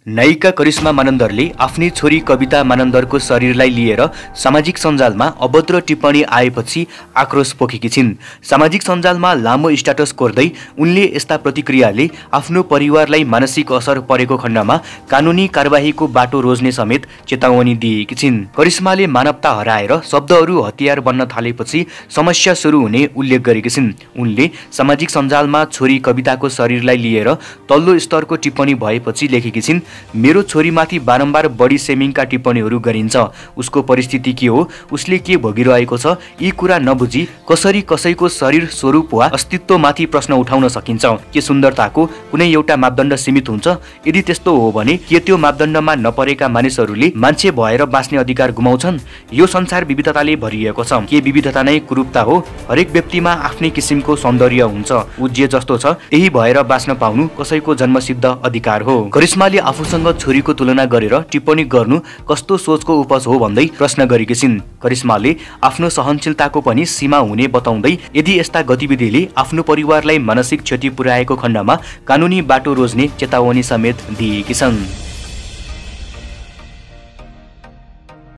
नायिका करिश्मा मानन्दरले आफ्नी छोरी कविता मानन्दरको शरीरलाई लिएर सामाजिक सञ्जालमा अभद्र टिप्पणी आएपछि आक्रोश पोखेकी छिन्। सामाजिक सञ्जालमा लामो स्ट्याटस कोर्दै उनले यस्ता प्रतिक्रियाले आफ्नो परिवारलाई मानसिक असर परेको खण्डमा कानुनी कारबाहीको बाटो रोज्ने समेत चेतावनी दिएकी छिन्। करिश्माले मानवता हराएर शब्दहरू हतियार बन्न थालेपछि समस्या सुरु हुने उल्लेख गरेकी छिन्। उनले सामाजिक सञ्जालमा छोरी कविताको शरीरलाई लिएर तल्लो स्तरको टिप्पणी भएपछि लेखेकी छिन्, मेरो छोरीमाथि बारम्बार बडी सेमिङका टिप्पणीहरू गरिन्छ। उसको परिस्थिति के हो, उसले के भोगिरहेको छ, यी कुरा नबुझी कसरी कसैको शरीर, स्वरूप वा अस्तित्वमाथि प्रश्न उठाउन सकिन्छ? के सुन्दरताको कुनै एउटा मापदण्ड सीमित हुन्छ? यदि त्यस्तो हो भने के त्यो मापदण्डमा नपरेका मानिसहरूले मान्छे भएर बाँच्ने अधिकार गुमाउँछन्? यो संसार विविधताले भरिएको छ। के विविधता नै कुरूपता हो? हरेक व्यक्तिमा आफ्नै किसिमको सौन्दर्य हुन्छ। ऊ जे जस्तो छ त्यही भएर बाँच्न पाउनु कसैको जन्मसिद्ध अधिकार हो। करिश्माले आफूसँग छोरीको तुलना गरेर टिप्पणी गर्नु कस्तो सोचको उपज हो भन्दै प्रश्न गरेकी छिन्। करिश्माले आफ्नो सहनशीलताको पनि सीमा हुने बताउँदै यदि यस्ता गतिविधिले आफ्नो परिवारलाई मानसिक क्षति पुर्याएको खण्डमा कानुनी बाटो रोज्ने चेतावनी समेत दिएकी छन्।